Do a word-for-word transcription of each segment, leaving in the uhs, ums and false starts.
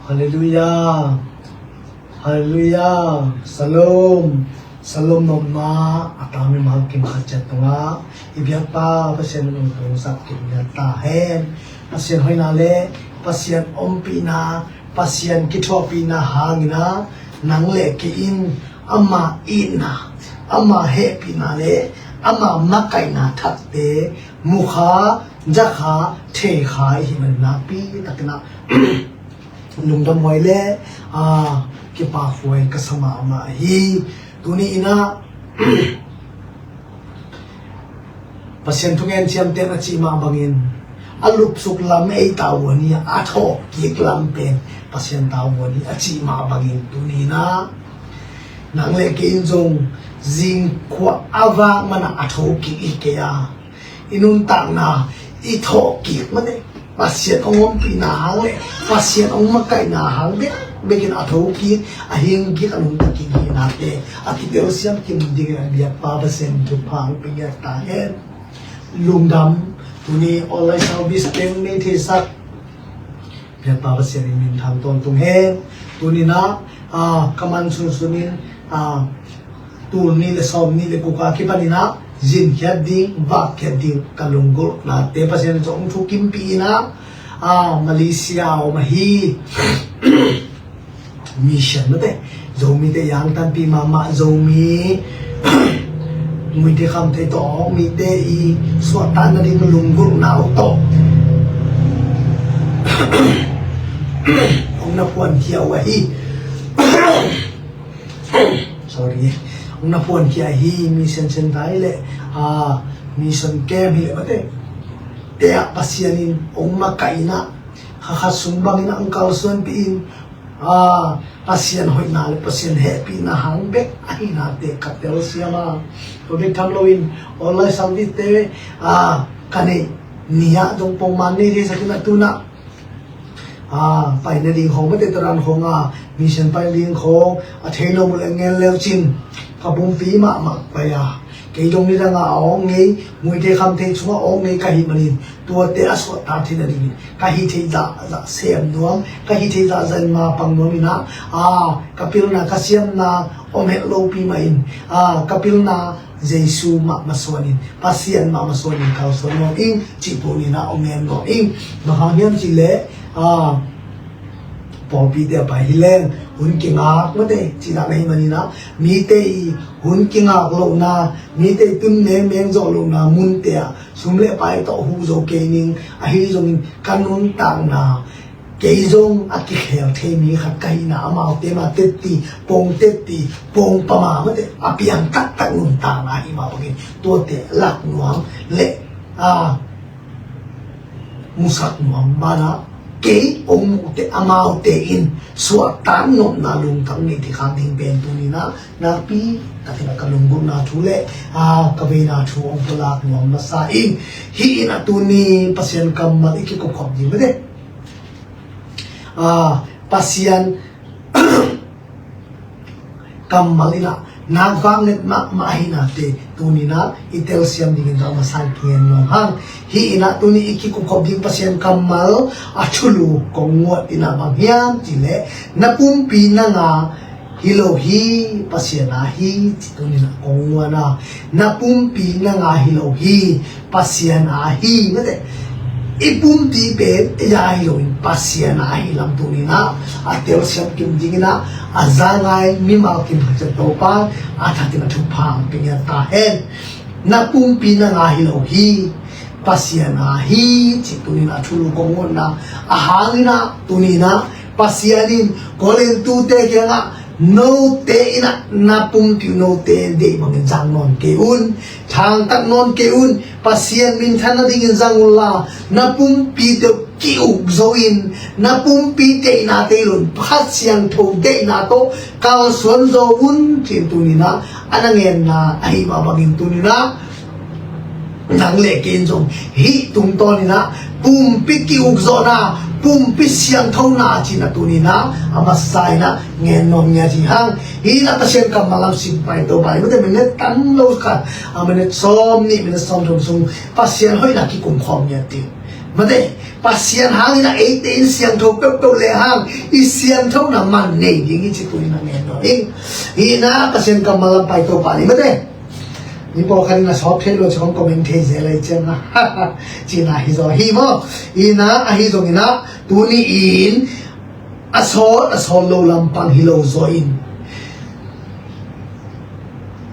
Halleluiah. Halleluiah. Shalom. Shalom nopna a tang mimal kim khat ciat tungah i biakpa Pasian in hong tungsak kim ngiat ta hen. Pasian hoihna le Pasian ompihna, Pasian kithuahpihna hangin ah nang le kei in ama itna, ama hehpihna le ama makaihna thakte mukha, zakha, theikha i hih manin nakpi takin ah lungdam huai le, aa, kipahhuai ka sa mahmah hi. Tuni in ah Pasian thungen ciamtehna a cih mah bangin a lupsuk lam ei tavuan hi, a thawhkik lam pen Pasian tavuan hi a cih mah bangin tuni in ah nang le kei in zong zingkhuah a vak manah a thokik hi kei a, i nuntakna i thawhkik mate Pasian hong ompihna hang le Pasian hong makaihna hang bek bekin a thokik, a hingkik, a nungtakik hi nate a kitelsiam kim dingin a biakpa Pasian thupha hong pia ngiat ta hen. Lungdam. Tuni online service teng nei theisak biakpa Pasian in minthang tawntung hen. Tuni in ah, ah, ka man sunsun in, ah, tul nih le sawm nih le guk a kipan in ah zinkhiat ding, vakkhiat ding ka lunggulhnate Pasian in zong thukimpih in ah, ah, Malaysia a om ahi mission mate, Zomite yangtanpih mahmah Zomi, Muite khamtheih tawh a awk mite i suahtakna ding lunggulhna uh tawh hong na phuankhia uh ahi. Sorry. Hong na phuankhia ahi mission centre hi leh, ah, mission camp hi leh mate, te ah Pasian in hong makaih in ah, kha khat sung bangin ah hong kalsuanpih in, ah, Pasian hoihna le Pasian hehpihna hang bek ahi nate ka telsiam a. Tua bek tham loin online service te, ah, ka neih ni ah zong pongman nei theisak in ah tu in ah, ah, paina ding khawng mate, taran khawng a mission paina ding khawng a thei nuam uh leh ngen leu cin ka pumpi mahmah pai a, kei dong nidang a a awk ngei, Muite khamtheih sungah a awk ngei ka hih manin tuate a suahtak theihna dingin ka hih theih zahzah sem nuam, ka hih theih zahzah in mapang nuam in ah, ah, ka pilna ka siamna om het lopi mah in, ah, ka pilna Jesu mah masuan in, Pasian mah masuan in kalsuan nuam ing cih tuni in ah hong ngen nuam ing. Bang hang hiam cih leh, ah, pawlpite a pai hi leng hun kingak mate cih dan ahih manin ah, mite i hun kingak lohna, mite i tun mengmeng zawh lohna munte ah sum le pai tawh huh zo kei ning, ahi zongin ka nuntakna kei zong a kikhel thei mi khat ka hihna, amaute mah tetti, pong tetti, pong pama mate a piang taktak nuntakna ahi mah bangin tuate lak nuam le, ah, musak nuam banah kei hong muhte amaute in suahtak nopna lungtang nei thei khak ding pen tuni in ah nakpi takin ah ka lunggulhna thu le, ah, ka veina thu hong pulak nuam masa ing. Hih in ah tuni Pasian kammal i kikupkhop ding mate, ah, Pasian kammal in ah nak vanglet mahmah ahi nate tuni in ah i telsiam dingin ka masa in kingen nuam hang. Hih in ah tuni i kikupkhop ding Pasian kammal a thulu kong nguat in ah bang hiam cih leh, na pumpi nang a hi lo hi, Pasian a hi, ci tuni in ah kong nguat a, na pumpi nang a hi lo hi, Pasian a hi, mate. I pumpi pen ei a hi loin Pasian a hi lam tuni in ah a telsiam kim ding in ah, a za ngai mimal kim khat ciat Topa a thakin a thupha hong pia ngiat ta hen. Na pumpi nang a hi lo hi, Pasian a hi, ci tuni in ah thulu kong nguatna a hang in ah tuni in ah Pasian in Korin tute kiangah note in ah na pumpi uh note deih bangin zang nawn kei un, thangtak nawn kei un, Pasian minthan nadingin zang unla, na pumpite uh ki-uk zo in, na pumpi deihnate i lo in Kha Siangtho deihna tawh kalsuan zo un, ci-in tuni in ah a na ngenna ahi mah bangin tuni in ah nang le kei in zong hih tungtawn in ah pumpi ki-ukzawhna, pumpi siangthona ci-in ah tuni in ah a masa in ah ngen nuam ngiat hi hang. Hih in ah Pasian kammal lam sim pai to pai, mate, minute tam lo khat, a minute sawm nih, minute sawm thum sung Pasian hoihna kikum khawm ngiat ding, mate, Pasian hangin a eite in siangtho peuhpeuh le hang i siangthona man nei ding hi ci tuni-in a ngen nuam ing. Hihna Pasian kammal lam pai Topa ni mate. Mi pawlkhat in a sawt thei lo ci hong comment thei zel lai ciang a cihna hi zaw hi maw? Hihna ahi zongin a tuni-in a sawt a sawt lo lampang hi lo zaw in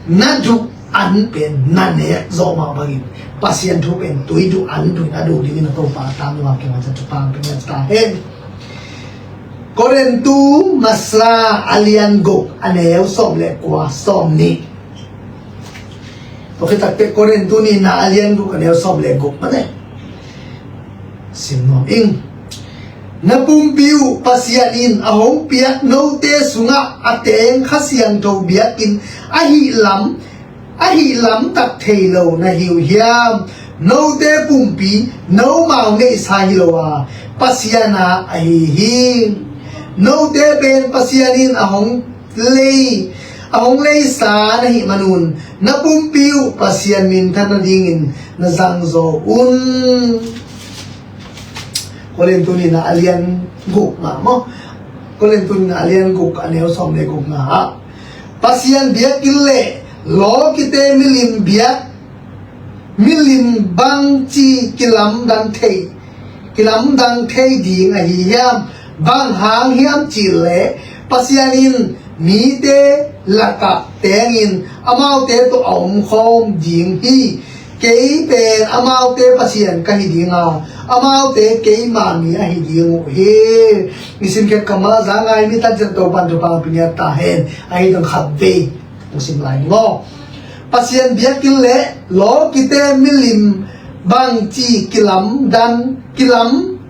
na duk an pen na nek zawh mah bangin Pasian thu pen tui duk an tui na duk dingin a Topa a tang lo a kengah ca thupha pia ta hen. Korintu masa a lian guk a neu sawm le kua sawm nih. Tua khit takte Korintu nihna a lian guk a neu sawm le guk mate. Sim nuam ing. Na pumpi uh Pasian in a hong piak note sungah a teng Kha Siangtho biakinn ahih lam, ahih lam tak thei lo na hi uh hiam? Note pumpi nomau neihsa hi lo a, Pasian a ahi hi. Note pen Pasian in a hong lei, a hong leisa na hih manun na pumpi uh Pasian minthan nadingin na zangzaw un. Korintu nihna a lian guk nga maw? Korintu nihna a lian guk a neu sawm le guk nga ah Pasian biakinn le lawkite milim biak milim bangci kilamdang thei, kilamdang thei ding ahi hiam? Bang hang hiam cih leh Pasian in mite lakah tengin amaute tawh a omkhawm ding hi. Kei pen amaute Pasian ka hi ding a, amaute keima mi ahi ding uh hi. Nisim khat kammal za ngai mi tan ciat Topan thupha pia ta hen. Ahi dong khat vei hong sim lai ni maw? Pasian biakinn le lawkite milim bangci kilamdan kilam,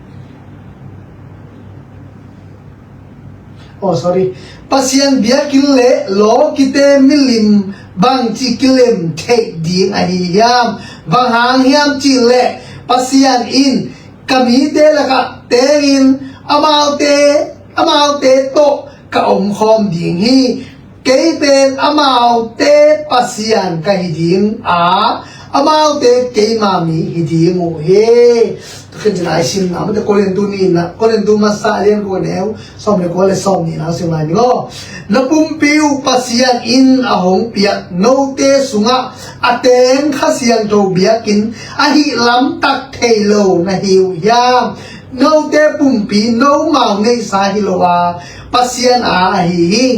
oh, sorry. Pasian biakinn le lawkite milim bangci kilem theih ding ahi hiam? Bang hang hiam cih leh Pasian in ka mite lakah tengin amaute, amaute tawh ka omkhawm ding hi. Kei pen amaute Pasian ka hi ding a, amaute keima mi hi ding uh hi. Tua khin cin a i simna mate Korintu nihna, Korintu masa a lian kua neu sawm le kua le sawm nihna sim lai ni maw? Na pumpi uh Pasian in a hong piak note sungah a teng Kha Siangtho biakinn ahih lam tak thei lo na hi uh hiam? Note pumpi nomau neihsa hi lo a, Pasian a ahi hi.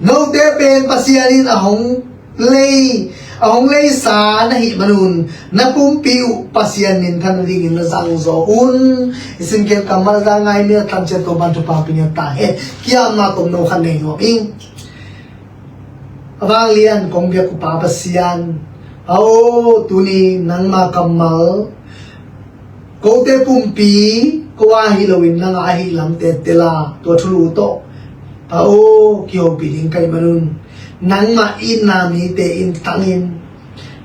Note pen Pasian in a hong lei, a hong leisa na hih manun na pumpi uh Pasian minthan nadingin na zangzaw un. I simkhiat kammal za ngai mi a tan ciat Topan thupha pia ta hen. Kiamna tomno khat nei nuam ing. A vanglian kong biak uh Pa Pasian, Pa aw, tuni nangma kammal kote pumpi ko a hi loin nang a ahih lamte tela tua thulu tawh, Pa aw, kihopih ding ka hih manun nangmah itna mite in tangin,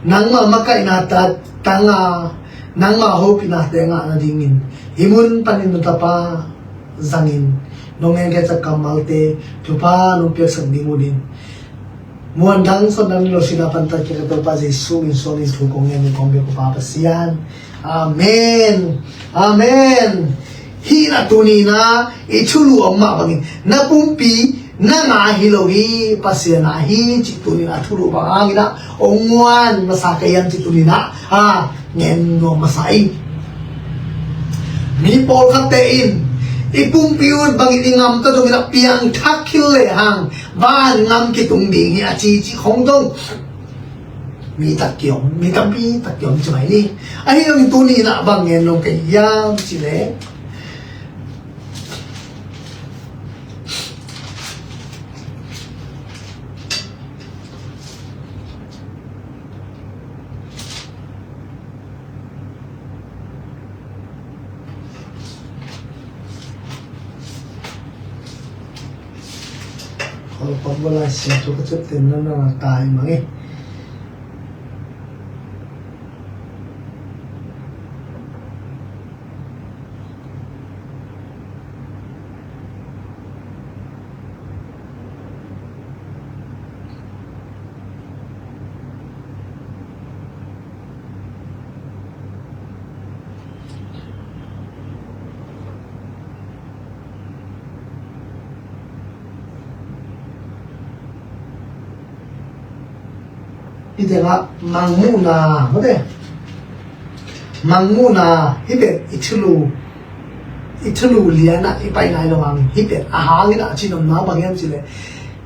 nangmah makaihna ta tanga, nangmah hopihnate ngah nadingin hih mun panin na tapa zangin nong ngen kei cak kammalte thupha nong piaksak ding unin, muan dang son dang lo sina pantat kei ka Topa Jesu min suangin thu kong ngen kong biak uh Pa Pasian. Amen. Amen. Hih na tuni na i thulu om mah bangin na pumpi nang a hi lo hi, Pasian a hi cih tuni na thulu bang hangin ah ong muan masa ka hiam cih tuni na a ngen nuam masa ing. Mi pawlkhatte in i pumpi un bangin i ngamta dongin a piangthak khil lehang van ngam kitung ding hi a ci cih khong dong mi tak kiom, mi tampi tak kiom ci mai ni. Ahi zongin tuni na bang ngen nuam ka hiam cih leh Kholpam bawlai sia tu ka cep ten na na tai mange. Hih tengah mangmuhna, mate, mangmuhna hih pen i thulu, i thulu lianah i pai nai lo hang, hih pen a hangin a cinomna bang hiam cih leh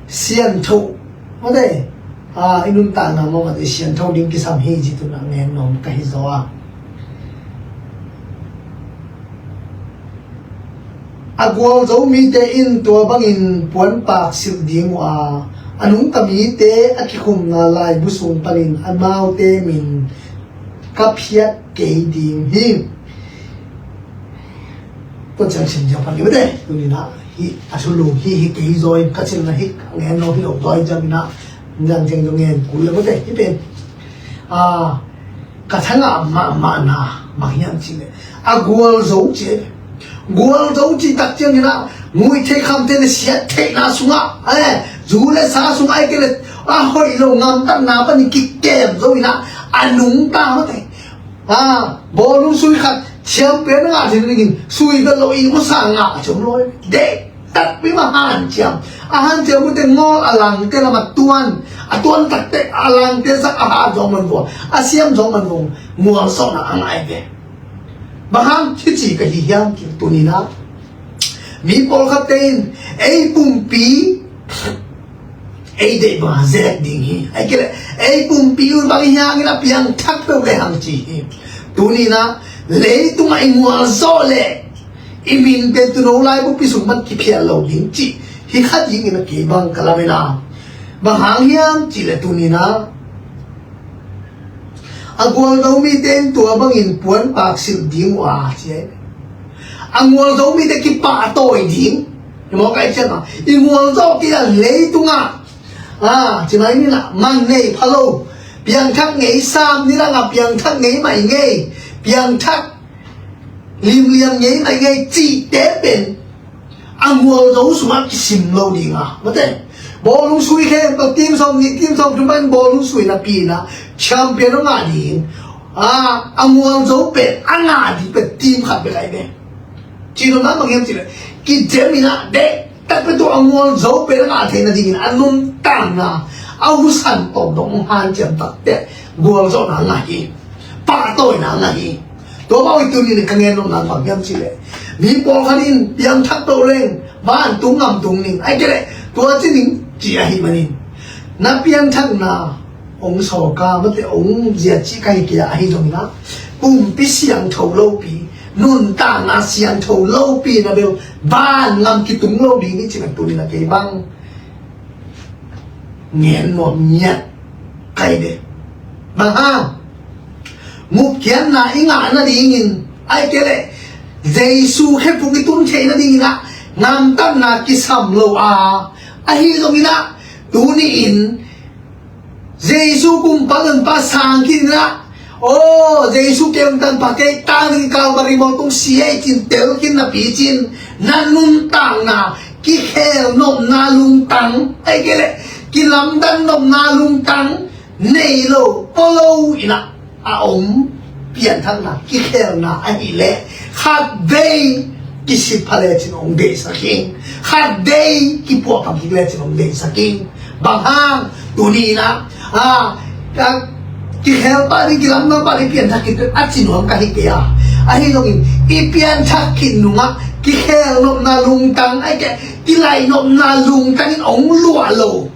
siangtho, mate, a, i nuntakna mawh mate siangtho ding kisam hi ci-in a ngen nuam ka hi zaw a. A gualzo mite in tua bangin puanpak silh ding uh a, a nungta mite a kikhumna laibu sung panin amaute min ka phiat kei ding hi. Tua ciang sim ziau pan ding mate, tuni-in ah hih a thulu hih hi kei zaw in ka cihna hih a ngen nuam hi lo zaw in ciangin ah, nang ciang zaw ngen kul le mate, hih pen, a, ka thangah mahmahna bang hiam cih leh a gualzo cih, gualzo cih tak ciangin ah nguih theih kham theih le siat theihna sungah, eh, zu le sa sungah, ahih kei leh a hoih lo gamtatna panin kikem zo in ah a nungta mate, a, bawlung sui khat champion a ngah theih nadingin sui bel lo, ihmu sa ngah a ci om lo. Dek takpi mah hanciam. A hanciam uh teh ngawl a langte lam a tuan, a tuan tak teh a langte zak a hat zong man vua, a siam zong man vua, mualsawhna a ngah hi ve. Bang hang hici ka hi hiam cih leh tuni-in ah mi pawlkhatte in ei pumpi ei deih banga zek ding hi. Ahih kei leh ei pumpi uh bang hi hangin a piangthak peuh le hang ci hi. Tuni-in ah leitungah i mualzawh leh i min pen tuuno laibupi sung pan kiphial lo ding cih hi kha dingin a kei bang ka lamen a. Bang hang hiam cih leh tuni-in ah a gualzo mite in tua bangin puanpak silh ding uh a ci hi. A gualzo mite kipahtawi ding. I mawk ai ciang a i gualzawh kei a leitungah, a, ci mai ni-in ah man nei pha lo, piangthak ngei sam ni lang a piangthak ngei mai ngei, piangthak limliam ngei mai ngei cihte pen a gualzo sungah kisim lo ding a, mate. Bawlung sui khempeuh team sawm nih, team sawm thum pan bawlung sui napi-in ah champion a ngah ding. A, a gualzo pen a ngah ding pen team khat bek ahi ve. Cinomna bang hiam cih leh kidem in ah dek tak pen tua a gualzo pen a ngah theih nadingin a nuntakna a husan tawm dong hanciam tak teh gualzawhna a ngah hi. Pahtawina a ngah hi. Tua mah uh hi tuni-in ka ngen nopna bang hiam cih leh mi pawlkhat in piangthak to leng vantung gam tung ning, ahih kei leh tua ci ning ci ahih manin na piangthakna hong sawlna mate hong zia cih ka hi kei a, ahi zongin ah pumpi siangtho lopi, nuntakna siangtho lopi na bel vangam kitung lo ding hi ci-in ah tuni-in ah kei bang ngen nuam ngiat ka hi ve. Bang hang? Mukhiatna i ngah nadingin, ahih kei leh Jesu khephung i tun theih nadingin ah gamtatna kisam lo a, ahi zongin ah tuni-in Jesu kumpa nunpa sang khin in ah, aw, Jesu kei hong tanpha kei, tang ding Calvary mual tung si ei ci-in tel khin napi ci-in na nuntakna kikhel nopna lungtang, ahih kei leh kilamdan nopna lungtang nei lo, pua lo in ah a om pianthakna kikhelna ahih leh khatvei kisitpha lecin hong deihsak ing, khatvei kipuahphat kik lecin hong deihsak ing. Bang hang? Tuni-in ah, a, a, kikhel pah ding, kilamdang pah ding, pianthak khit a ci nuam ka hi kei a, ahi zongin i pianthak khit nungah kikhel nopna lungtang, ahih kei leh kilaih nopna lungtang in hong luah lo.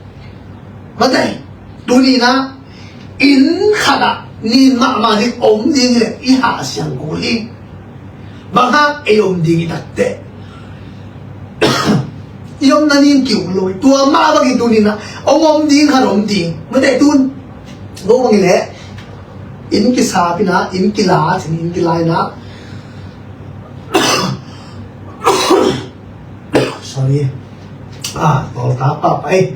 Mate, tuni-in ah inn khatah nin mahmah ding om ding leh i hahsiang kul hi. Bang hang? Ei om ding i tak teh i omna nin ki-uk lo hi. Tua mah bangin tuni-in ah hong om ding khat om ding. Mate, tun go bang hi leh inn kisap in ah, inn kila, inn kila in ah, sorry, a, tawlta pahpah ei.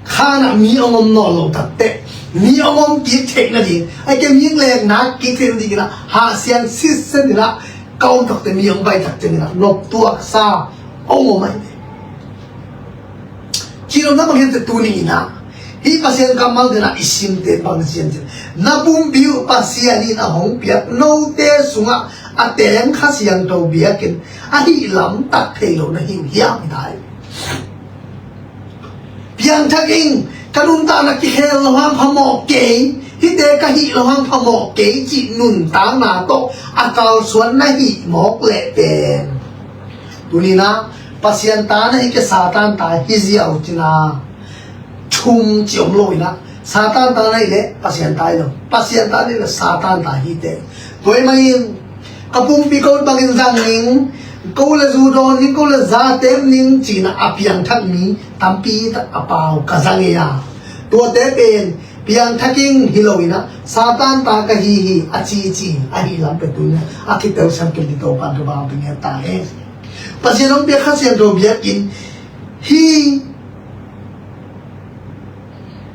Khan ah mi hong om nawn lo tak teh mi hong om kik theih nading, ahih kei leh mi hong lekna kik theih nadingin ah hahsiang sitset in ah ka om tak teh mi hong pai tak ciangin ah noptuaksa hong om ahi ve. Cihnopna bang hiam cih leh tuni-in ah hih Pasian kammal teng ah i simte bang ci hiam cih leh, na pumpi uh Pasian in a hong piak note sungah a teng Kha Siangtho biakinn ahih lam tak thei lo na hi uh hiam, hi ta hi. Piangthak ing, Ka nuntakna kikhel lo hang phamawh kei, hihte ka hih lo hang phamawh kei cih nuntakna tawh a kalsuan na hih mawk leh pen, tuni-in ah Pasian ta na hi kei, Satan ta hi ziau cin a, thum ci om lo-in ah, Satan ta na hih leh Pasian ta hi lo, Pasian ta na hih leh Satan ta hi teh. Tua ahih manin ka pumpi ko bangin zang ning, ko le zu dawn ning, ko le za tem ning ci-in ah a piangthak mi tampi tak a pau ka zang hi a, tuate pen piangthak ing hi lo-in ah, Satan ta ka hi hi a cici ahih lam pen tuni-in ah a kitelsiam kim ding Topa'n thupha hong pia ta hen. Pasian hong piak Kha Siangtho biakinn hi.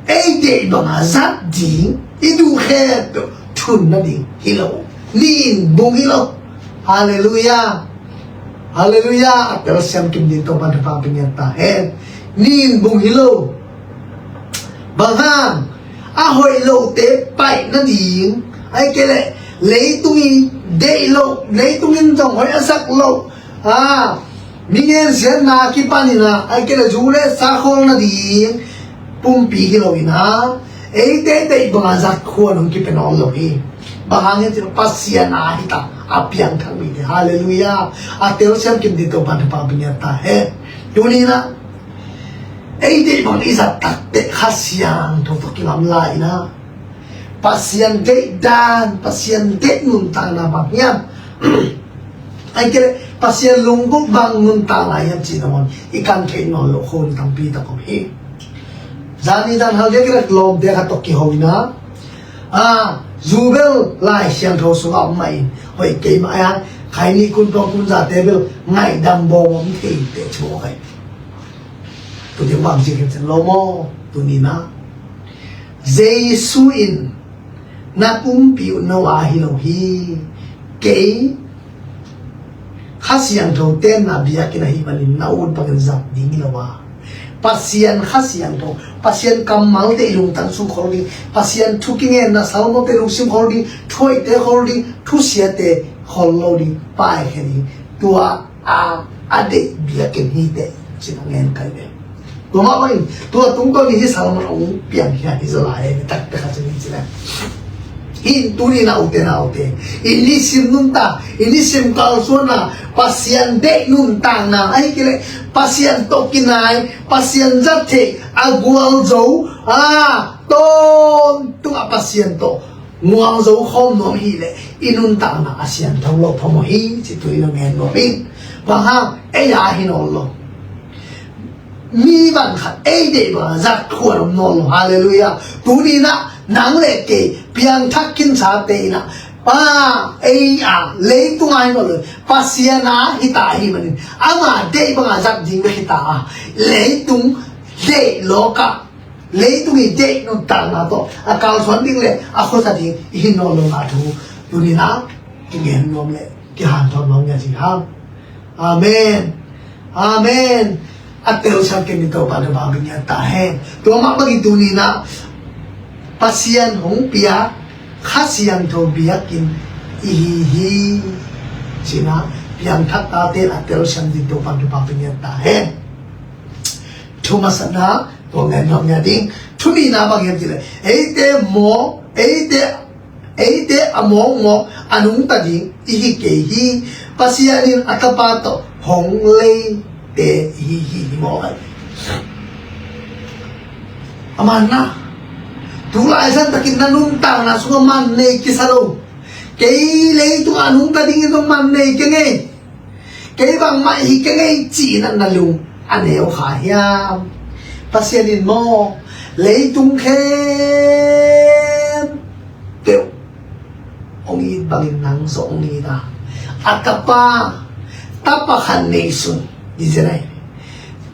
Ei deih banga zat ding, i duh khempeuh thun nading hi lo. Nin bung hi lo. Halleluiah. Halleluiah. A telsiam kim ding Topa'n thupha hong pia ta hen. Nin bung hi lo. Bang hang? A hoih lote paih nading, ahih kei leh leitung i deih loh, leitung in zong hoih a sak loh, a, mi ngensiatna kipan in ah, ahih kei leh zu le sa khawl nading pumpi hi lo-in ah, eite deih banga zat khuan hong kipia nawn lo hi. Bang hang hiam cih leh Pasian a hi ta, a piangthak mite. Halleluiah. A telsiam kim ding Topa'n thupha hong pia ta hen. Tuni-in ah ei deih bang i zat takteh Kha Siangtho tawh kilamlai-in ah, Pasian deih dan, Pasian deih nuntakna bang hiam? Ahih kei leh Pasian lunggulh bang nuntakna hiam cih nangawn i kan theih nawn loh khawng tampi tak om hi. Zani zan hal dek i rak lawmte khat tawh kiho-in ah, a, zu bel Lai Siangtho sungah om mah in hoih kei mah a, khaini kun pawng kun zate bel ngaihdam bawm om thei teh ci mawk hi. Tua ding bang ci khin sen lo maw? Tuni-in ah Jesu in na pumpi uh no a hi lo hi. Kei Kha Siangtho tenna biakinn ahih manin na ut bangin zat ding hi lo a, Pasian Kha Siangtho, Pasian kammalte i lungtang sung khol ding, Pasian thu kingenna salmalte lungsim khol ding, thuhoihte khol ding, thusiate khol lo ding, paikhia ding, tua a, a deih biakinn hi teh, ci-in hong ngen ka hi ve. Tua mah bangin tua tungtawn in hih salmon hong piangkhia hi zaw lai, taktak a ci-in ci leh. Hih in tuni-in ah ute naute, i nisim nuntak, i nisim kalsuanna, Pasian deih nuntakna, ahih kei leh Pasian tawh kinai, Pasian zat theih, a gualzo, a, tawntungah Pasian tawh ngualzo khawm nuam hi leh i nuntakna a siangtho lo phamawh hi, ci tuni-in hong ngen nuam ing. Bang hang? Ei a hi nawn lo. Mi bang khat ei deih banga zat khuan om nawn lo. Halleluiah. Tuni-in ah nang le kei piangthak khinsa te in ah, pa, ei a, leitung a hi nawn lo, Pasian a hi ta ahih manin, ama deih banga zat ding bek hi ta a, leitung deih lawkah leitung i deih nuntakna tawh a kalsuan ding le a khuasa ding i hi nawn lo na thu tuni-in ah kingen nuam le kihanthawn nuam hi a ci hang. Amen. Amen. A telsiam kim ding Topa na bang bing ta hen. Tua mah bangin tuni-in ah Pasian hong pia Kha Siangtho biakinn i hi hi. Ci-in ah piangthak tate a telsiam ding Topa na bang bing ta hen. Thu masa-in ah tua ngen nuam hi a ding. Thu nihna bang hiam cih leh, eite mawk, eite, eite a mawkmawk a nungta ding i hi kei hi. Pasian in a Tapa tawh hong leite i hi hi, hi mawk a. A man na, tu lai zan takin na nuntakna sungah man nei kisa lo. Kei leitung a nungta dingin zong man nei keng ei. Kei bangmah hi keng ei ci-in ah na lung a neu kha hiam? Pasian in maw, leitung khempeuh hong it bangin nang zong hong it a, a Tapa, Tapa khat nei sun, i zen ai,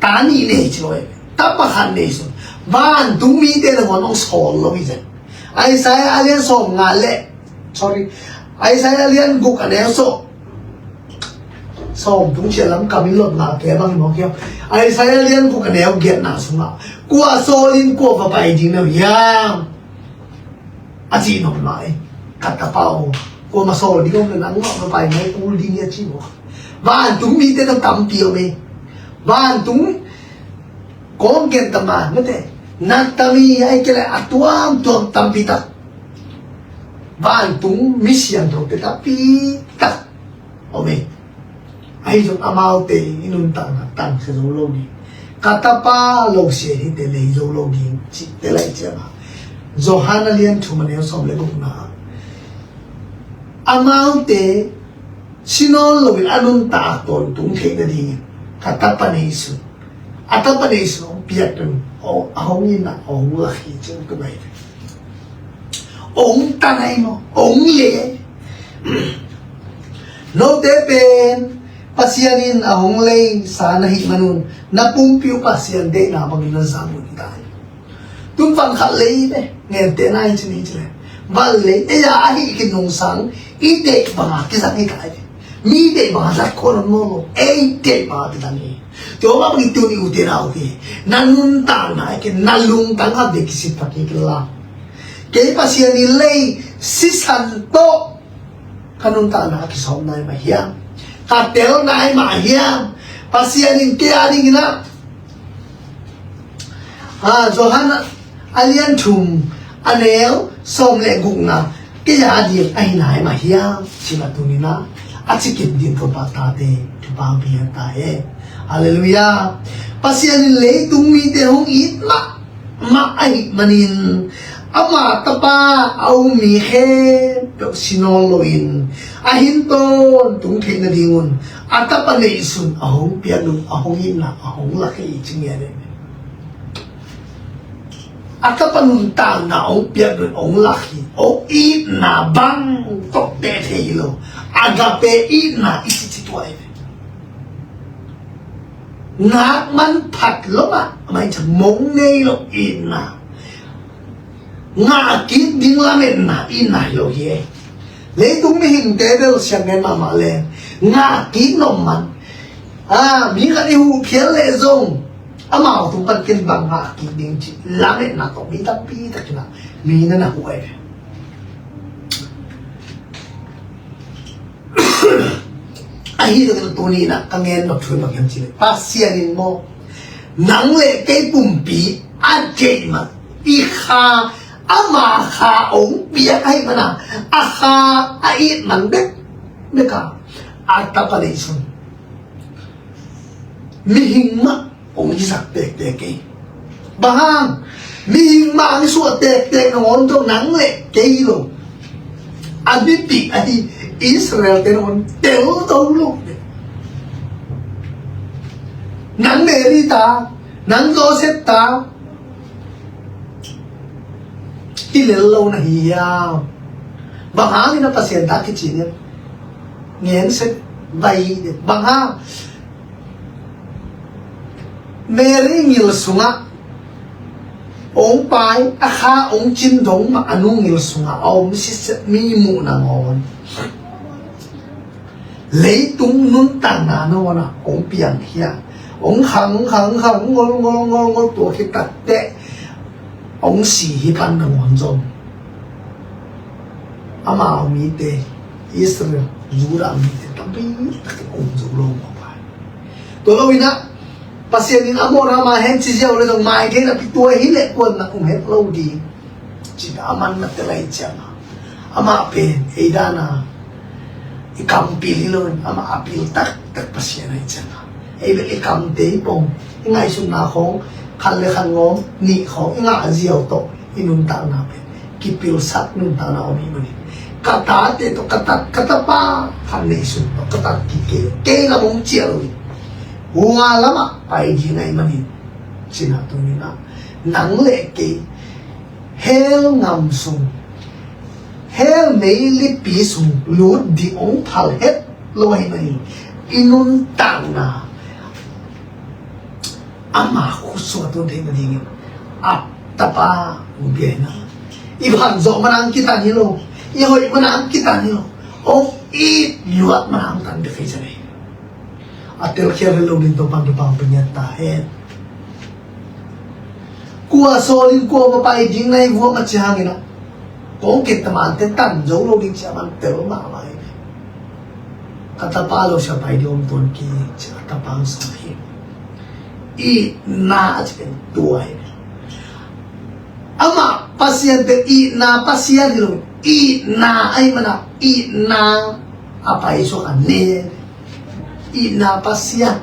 ta nih nei ci lo ai, Tapa khat nei sun, vantung mite nangawn hong sawl lo i zen. Isaiah a lian sawm nga le, sorry, Isaiah a lian guk a neu sawm, sawm tung sia lam kamin lot nga ke bang maw kiam. Isaiah a lian guk a neu giatna sungah, kua sawlin kua va pai ding na hiam, a ci nop lai. Ka Tapa aw, kua ma sawl ding om le nang mah va pai mai kul ding hi a ci maw. Vantung mite na tampi om ei. Vantung kong gen ta man mate. Natami a i kei le a tuamtuam tampi tak, vantung mi siangthote tampi tak om e. Ahi zong amaute i nuntakna tangsia zo lo ding, ka tapa lo sia hite lei zo lo ding cihte lai cianga, Johan a lian thum a neu sawm le gukna, amaute si nawn loin a nuntak tawntung theih nadingin ka tapa neisun, a tapa neisun hong piak ding, a hong itna hong lak hi cih tu ngai ve. Hong tan ahi maw, hong le. Note pen Pasian in a hong leisa na hih manun, na pumpi uh Pasian deihna bangin na zang uh hi ta hi. Tun van khat lei ve, ngente nai ci ni ci le. Van lei, ei a ahi ki nungsang, i deih banga kizang hi kai ve. Mi deih banga zat khon on molo, ei deih banga kizang hi. Tua bangin tuni ute nau hi. Na nuntakna, ei ke na lungtang a ve kisit pak hi kila. Kei Pasian in lei sisan tawh ka nuntakna a kisawm nai mah hiam? Ka tel nai mah hiam? Pasian in kei a dingin ah, ah, Johan a lian thum a neu sawm le gukna, kei a ding ahi nai mah hiam? Cih a tuninah a ci kip ding Topa tate thupha pia ta hen. Halleluiah. Pasian in leitung mite hong it mah mah ahih manin, ama tapa a um mi khempeuh si nawn loin a hin tawntung theih nadingun a tapa neihsun a hong piak ding, a hong itna a hong lak hi ci ngiat e. A tapa nuntakna a hong piak ding, a hong lak hi, a hong itna bang tawh teh thei hi lo. Agape itna i ci ci tua hi ve. Ngak man phat lo mah, a mai ca mong nei lo itna. Ngah kik ding lametna itna hi lo hi e. Leitung mihingte bel siang ngen mahmah leng ngah kik nop man. Ah, mi khat i huh phial leh zong amau tung pan ken bang ngah kik ding cih lametna tawh mi tampi takin ah mi na na huh ai ve. Ahi zongin tuni inah ka ngen nop thu in bang hiam cih leh, Pasian in maw, nang le kei pumpi a deih mah, i kha, ama kha hong piak ahih mana, a kha a it man bek bek a, a tapa neihsun mihing mah hong hisak tektek kei. Bang hang? Mihing mah hong suah tektek nangawn zong nang le kei lo. A mipih ahi Israel-te nangawn tel zo lo. Nang Mary ta, nang Joseph ta, hi lel lo na hi hiam? Bang hangin a Pasian ta kici ning? Ngen sek vai hi ding. Bang hang? Mary ngil sungah hong pai, a kha hong cin dong mah a nu ngil sungah a om sitset mi muh nangawn. Leitung nuntakna nangawn ah hong piang hi a, hong khang, khang, khang, ngol, ngol, ngol, ngol, tua khit takteh hong si hi pan nangawn zong, amau mite, Israel, Judah mite tampi takin om zo lo mah pai. Tua lo inah Pasian in a mawhna mah hen ci ziau le zong mai gen a pi tua hi leh kuan na um het lo ding. Cih a man na tel lai ciangah, amah pen ei dana i kampil hi loin amah a pil taktak Pasian ahi ciangah, ei bel i kamte i pom, i ngaihsutna khawng khat le khat ngawm nih khawng i ngah ziau tawh i nuntakna pen kipilsak nuntakna om hi manin, ka tate tawh ka tat, ka tapa khat neihsun tawh ka tat kik kei, kei lam hong ciah loin hua lamah pai ding ahi manin, cinah tuninah nang le kei hell ngam sung, hell mei lipi sung lut ding hong phal het lo ahi manin, i nuntakna ama khutsuah tun theih nadingin a tapa hong pia hi na. I phan zawh manang kitan hi lo, i hoih manang kitan hi lo, hong it luat manang tan bek hi cian hi. A telkhial hi lo ding Topan thupha hong pia ngiat ta hen. Kua sawl in kua va pai ding na hi vuam a ci hangin ah, kong kit tamante tan zo lo ding ci a man tel mahmah hi. Ka tapa lo sia pai ding om tuan ki ci a tapa hong sawl hi. Itna a ci pen tua hi. Amah Pasian pen itna Pasian hi lo, itna ahih manin itna a paisuak a ne. Itna Pasian,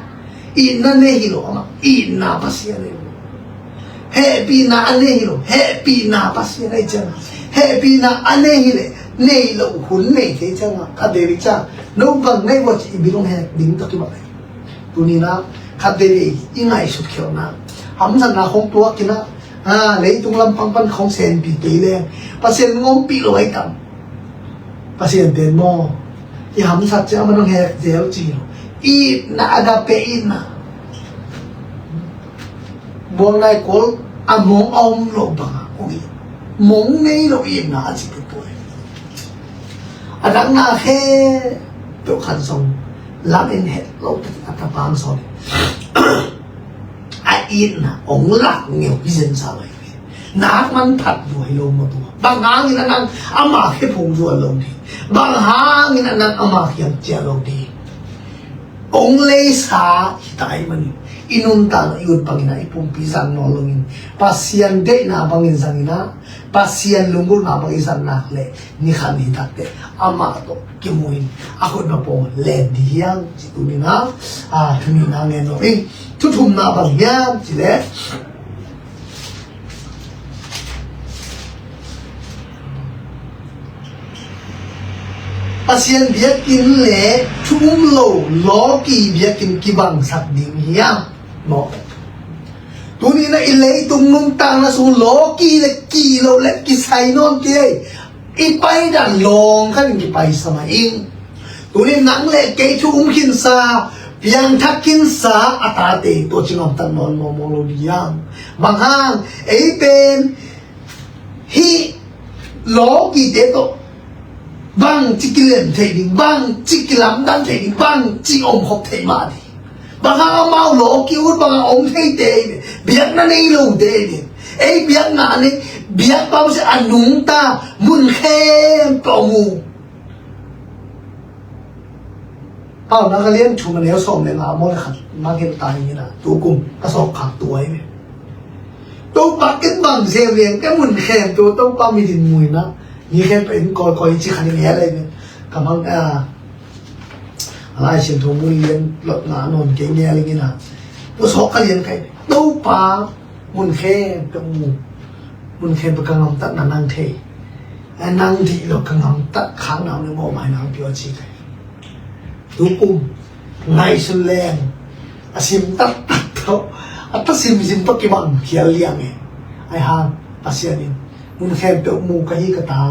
itna ne hi lo, amah itna Pasian hi lo. Hehpihna a ne hi lo, hehpihna Pasian ahih ciangin, hehpihna a ne hi leh nei loh hun nei thei ciangin, ka David ciang, no bang nei vua ci i bil hong hek ding tawh kibang hi. Tuni-in ah khat veivei i ngaihsut khialhna, hamsatna hong tuak in ah, a, leitung lampang pan hong senpi kei leng Pasian hong ompih lo ahi tam. Pasian pen maw, i hamsat ciang amah hong hek zel ci lo. Itna, agape itna. Buang nai kol a mong a om lo bang a, ui, mong nei lo itna a ci pen tua hi. A dang na khe peuh khat zong lam en het lo, a tapa hong sawl hi. A itna hong lak ngeu hi zen sa lo hi. Nak manphat lua hi lo maw tua. Bang hangin a nang ama khe phung zuan lo ding? Bang hangin a nang ama kiang ciah lo ding? Hong leisa hi ta ahih manin, i nuntakna i ut bangin ah, i pumpi zang nawn loin, Pasian deihna bangin zangin ah, Pasian lunggulhna bangin zang nak leh, ni khat ni tak teh amah tawh kimu in, a khutna pawl len ding hi hang ci. Tuni-in ah, a, thu nihna ngen nuam ing. Thu thumna bang hiam cih leh, Pasian biakinn le thu um lo lawki biakinn kibangsak ding hi hang. Maw, tuni-in ah i leitung nuntakna sung lawki le kilo le kisai nawn kei. I paidan lawng khat in kipaisa mah ing. Tuni nang le kei thu um khinsa, piangthak khinsa a tate tua ci ngamtat nawn mawkmawk lo ding hi hang. Bang hang, ei pen hih lawkite tawh bangci kilem thei ding, bangci kilamdang thei ding, bangci omkhop thei mah ding? Bang hang amau lawki ut bang a om theite hi ve, biakna nei lote hi ve. Ei biakna nei, biakpa mah se a nungta mun khempeuh a mu. Paunak a lian thum a neu sawm le nga maw le khat, mah gen ta hi na, tu kum ka sawk khak tua hi ve. Topa ken bang zel liang ka mun khempeuh Topa mi din mu hi na, mi khempeuh in kawikawi ci khat in hel hi ve. Ka mang a, a Lai Siangtho mun lian lot nga nawn kei ngial ing in a, tua sawk ka lian kai. Topa mun khempeuh mu, mun khempeuh ka ngamtatna nang thei. A nang dih lo ka ngamtat khakna om le mawhmai nang pia ci kai. Tu kum ngaihsun leng a sim taktak tawh, a ta simsim tawh kibang khial liang e. Ai hang Pasian in mun khempeuh mu ka hi ka ta.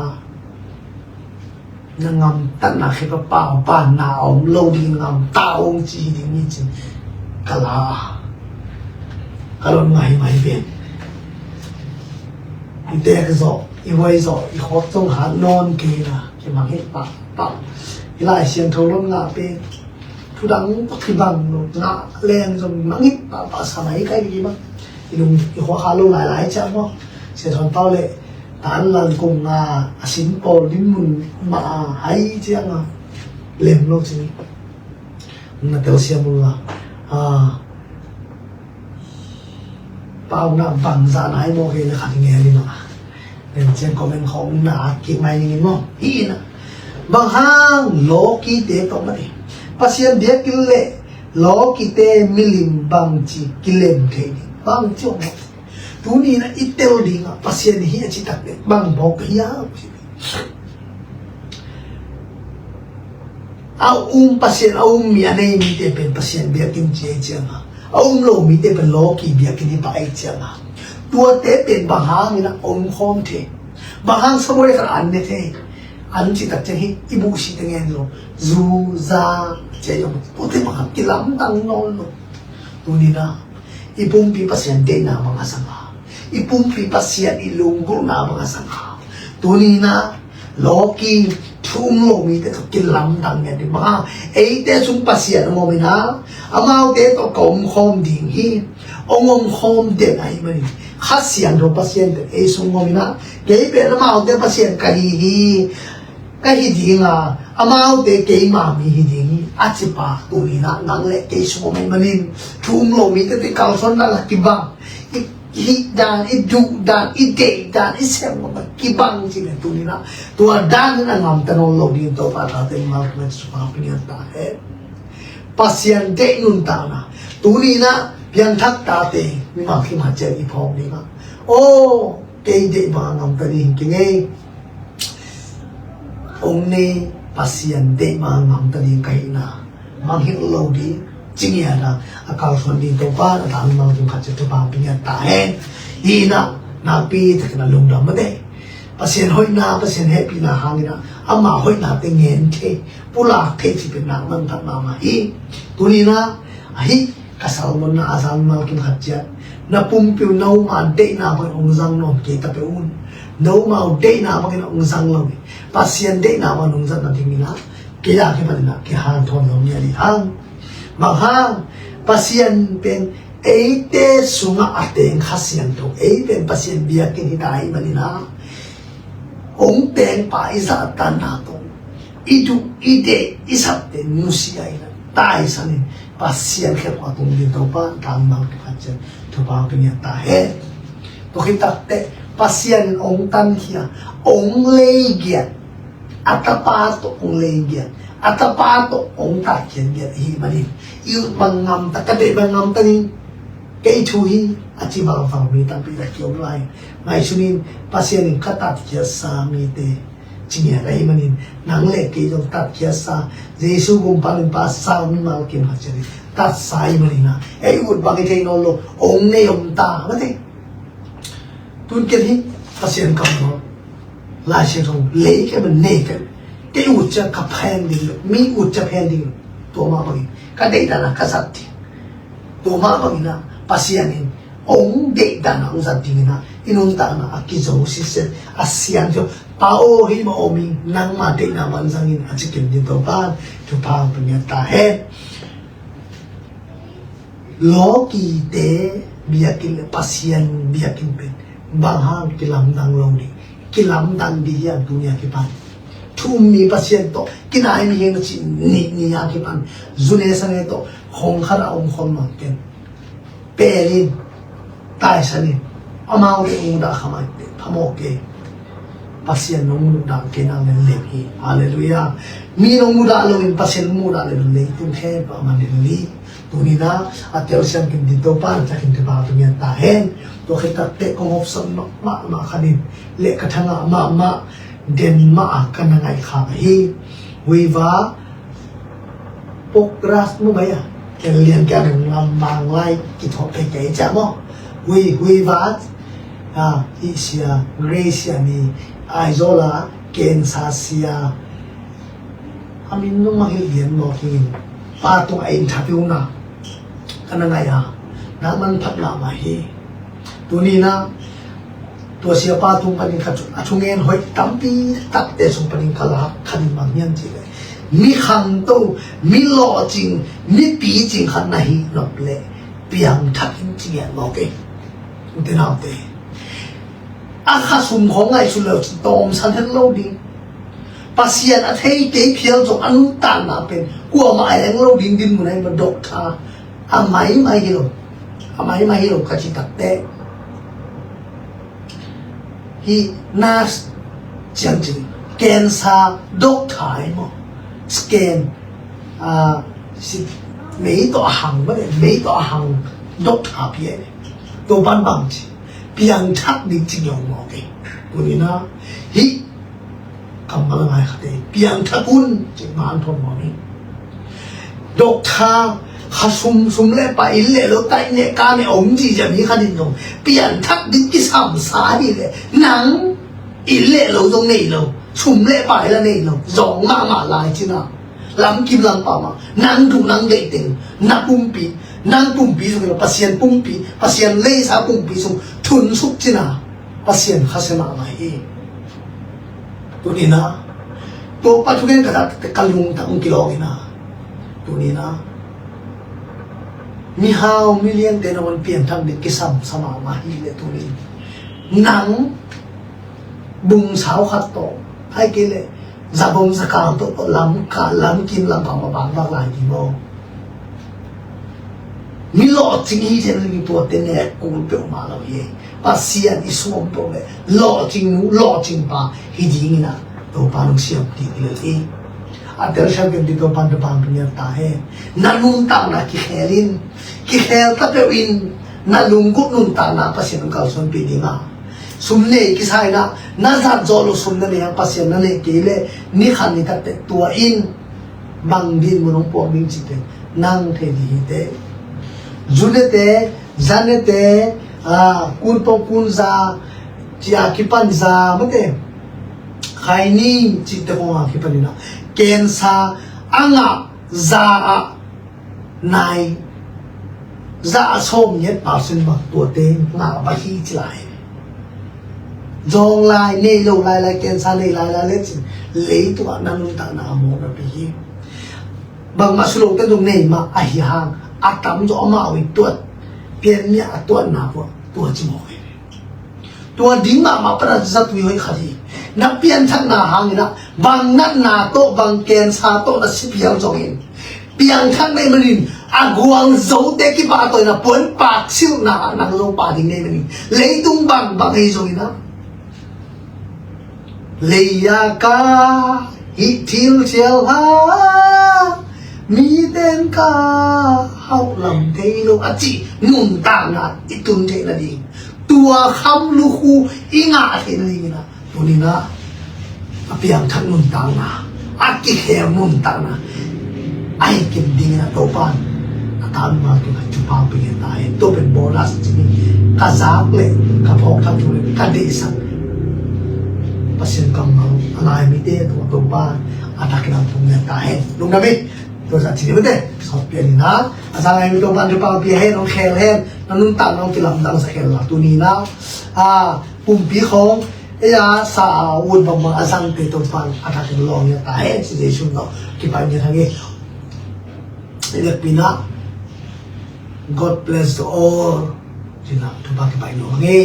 Na ngamtatna khempeuh pau, panna a om lo ding ngamta ung ci hi ding hi ci ka la. Ka lon ngai mai pen. I tek zawh, i huai zawh, i khawk zong hat nawn kei na, kimang hi pahpah. I Lai Siangtho lon ngah pen thudang tawh kibang lo, ngah leng zong mang hi pahpah, sa mai kai ding hi mah. I lung i khuak hat lo lailai ciang maw. Sia Thawn Pau le Tan Lal Kung a, a sin pawl dinmun mah a hai ciang a lem lo ci ni. Na telsiam uh la. A, Pau na bangzah na hi maw, kei le khat ngen hi mah. Nen ciang comment khawng na kik mai ning in maw. Hi na. Bang hang lawkite tawh mah hi. Pasian biakinn le lawkite milim bangci kilem thei ding, bangci om maw. Tuni na i tel ding a Pasian hi a ci tak le bang bawk hi a. A um Pasian, a um mi, a nei mite pen Pasian biakinn ci ei ciang a, a um lo mite pen lawki biakinn hi pah ei ciang a, tuate pen bang hangin a om khawm thei? Bang hang sabuai khat an ne thei? An ci tak ciang hi i buhsite ngen lo, zu, za, ci ei om. Tuate bang hang kilamdang nawn lo. Tuni na i pumpi Pasian deihna bang a sang a, i pumpi Pasian i lunggulhna bang a sang a. Tuni na lawki thu um lo mite tawh kilamdang ngen ding bang a, eite sung Pasian a om in a, amaute tawh ka om khawm ding hi. Ong om khawm den ahih manin Kha Siangtho Pasian pen ei sung om in a, kei pen amaute Pasian ka hi hi. Ka hi ding a, amaute keima mi hi ding hi, a ci pa tuni na nang le kei sung om ahih manin, thu um lo mite tawh i kalsuanna la kibang, i hih dan, i duh dan, i deih dan, i sem lo a kibang ci le tuni-in ah tua dan in a ngamta nawn lo ding Topa tate mimal kim khat ciat thupha hong pia ta hen. Pasian deih nuntakna tuni-in ah piangthak tate mimal kim khat ciat i phawk ding ah, aw, kei deih bang a ngamta ding hi keng ei. Hong nei Pasian deih bang a ngamta ding ka hihna mangngilh lo ding ci ngiat a, a kalsuan ding Topa in a dang mimal kim khat ciat thupha hong pia ta hen. Hih in ah nakpi takin a lungdam mah te. Pasian hoihna, Pasian hehpihna hangin ah ama hoihnate ngen thei, pulak thei cih pen nak manphat mahmah hi. Tuni-in ah hih ka sermon na a zang mimal kim khat ciat, na pumpi uh na uma deihna bangin hong zang nawn kei ta peuh un. Na uma uh deihna bangin hong zang lo hi. Pasian deihna bangin hong zang nadingin ah kei a kipanin ah kihanthawn lo ngiat hi hang. Bang hang, Pasian pen eite sungah a teng Kha Siangtho, ei pen Pasian biakinn hi ta ahih manin ah hong tengpa i zahtanna tawh i duh i deih i sapte nusia in ah taisan in Pasian khe kua tung ding Topa in a dang mimal kim khat ciat thupha hong pia ta hen. Tua khit takteh Pasian in hong tankhia, hong lei giat, a Tapa tawh hong lei giat, a Tapa tawh hong tatkhiat giat ahih manin i ut bang ngamta, ka deih bang ngamta ding kei thu hi a ci bang a vang mi tampi tak kiom lai. Ngaihsun in, Pasian in ka tatkhiatsa mite ci ngiat ahih manin nang le kei zong tatkhiatsa, Jesu gumpa nunpa sa mimal kim khat ciat in tatsa ahih manin ah ei ut bang i thei nawn lo, hong nei om ta mah te. Tun ken hi Pasian kammal Lai Siangtho lei kei mah, nei kei mah. Kei ut ciang ka phen ding lo, mi ut ciang phen ding lo. Tua mah bangin ka deih dan a ka zat ding. Tua mah bangin ah Pasian in hong deih dan a hong zat dingin ah i nuntakna a kizo sitset a siang ciang, Pa aw, hih mah om ing, nangma deihna bang zang ing a ci kim ding Topa in thupha hong pia ta hen. Lawkite biakinn le Pasian biakinn pen bang hang kilamdang lo ding? Kilamdang ding hiam tuni a kipan? Thu um mi Pasian tawh kinai mihing na cih ni, ni a kipan zu ne sa ne tawh khong khat a om khawm nawn kei. Pelin, taisanin, amaute hong mudah kha mai teh phamawh kei. Pasian nong mudah kei nang lel lem hi. Halleluiah. Mi nong mudah loin Pasian mudah le leitung khempeuh a man lel hi. Tuni-in ah a telsiam kim ding Topa in a thakin thupha pia ta hen. Tua khit takteh kong hopsam mahmah khat in, le ka thangah mahmah den mah a ka na ngaih khak ahi. Huiva Pokras mu mai a, ken lian kia nung lam mang lai kithawh kei kei cia maw. Hui, Huiva, a, i sia, Grace sia mi, Aizawl a, cancer sia. A min nung mah hilh lian maw kingin, pa tung a interview na ka na ngai a, nak manphat mahmah hi. Tuni-in ah tua siapa tung panin ka, a thungen hoih tampi takte sung panin ka lak khat in bang hiam cih leh, mi khangto, mi lawhcing, mi picing khat na hi nop leh piangthak in ci ngiat mawk ei. Ute naute, a khasum khawng ngaihsun le uh cin tawmsan het lo ding. Pasian a thei kei phial zong a nuntakna pen kuamah a eng lo ding dinmun ahi ma, doctor a maimai hi lo, a maimai hi lo ka ci takteh, hih nurse ciangcin, cancer doctor ahi maw, scan, a, si, mei tawh a hang mah le, mei tawh a hang doctor pi ahi le, tua bangbang ci piangthak ding ci ngiau mawk ei. Tuni-in ah hih kammal a ngai khate piangthak un ci ngan thawn mawk ei. Doctor kha sum, sum le pai, inn le lo, taih neh, ka neh om zihziah mi khat in zong piangthak ding kisamsa hi leh, nang inn le lo zong nei lo, sum le pai la nei lo, zawng mahmah lai cin ah, lamkim lampa mah, nang duh nang deih teng, na pumpi, nang pumpi sung hi lo, Pasian pumpi, Pasian leisa pumpi sung thunsuk cin ah, Pasian khasia mahmah hi. Tuni-in ah tua pa thugen ka zak teh ka lungtang kilawng in ah, tuni-in ah mihau miliante nangawn piangthak ding kisamsa mahmah hi leh, tuni-in nang bungsau khat tawh, ahih kei leh zabom zakang tawh, tawh lamka, lamkim lampa mah bang bak lai ding maw? Mi lawhcing hi thei lo ding, tuate nek kul peuhmah lo hi. Pasian i suam peuh leh lawhcing nu lawhcing pa hi dingin ah Topa nong siam ding hi lo hi. A tel siam pen ding Topa nong pang pia ta hen. Na nuntakna kikhel in, kikhel ta peuh in, na lunggulh nuntakna Pasian nong kalsuanpih ding a, sum nei kisai na, na zat zawh lo sum na nei a, Pasian na neih kei leh ni khat ni khat teh tua in bang dinmun hong puak ding cih pen nang thei ding hi teh. Zu nete, za nete, a, kun pawng kun za, ci a kipan za mate, khaini cihte khong a kipan in ah, cancer a ngah za ah nai, za ah sawmngiat percent bang tuate ngah bang hi ci lai. Zawng lai, nei lo lai lai, cancer nei lai lai lecin, leitung ah na nuntakna a mawhna pi hi. Bangmah su lote zong nei mah ahi hang, a tamzaw amau i tuat, pian mi a tuatna uh ah tua ci mawk hi. Tua ding mahmah pan a zatui hoih khat hi. Na pianthakna hangin ah bang natna tawh, bang cancer tawh na si pial zongin, piangthak na hih manin a gualzote kipahtawi na puan paksilhna ah nang Zopa ding na hih manin, leitung bangbang ahi zongin ah, lei-a ka hih thil cial ha, miten ka hauh lam thei lo a cih nuntakna i tun theih nading, tua kham lukhu i ngah theih nadingin ah, tuni-in ah a piangthak nuntakna, a kikhem nuntakna a hi kim dingin ah Topa in a ta nunga tun a thupha pia ta hen. Tua pen bonus ci ni. Ka zak leh ka phawk thak thu leh ka deihsak Pasian kammal a ngai mite a tungah Topa in a thak lam pung lian ta hen. Lungdam hi. Tua zah ci ni mate, sawt pian in ah, a za ngai mi Topa in thupha pia hen, hong khel hen, na nuntakna hong kilamdang sak hen la, tuni-in ah, a, pumpi khawng, ei a sa a ut bangbang a zangte Topa in a thakin lawng hi ta hen, ci Jesu min tawh kipai ni thang hi. I biakpi-in ah, God bless you all. Ci-in ah thupha kipai ni thang hi.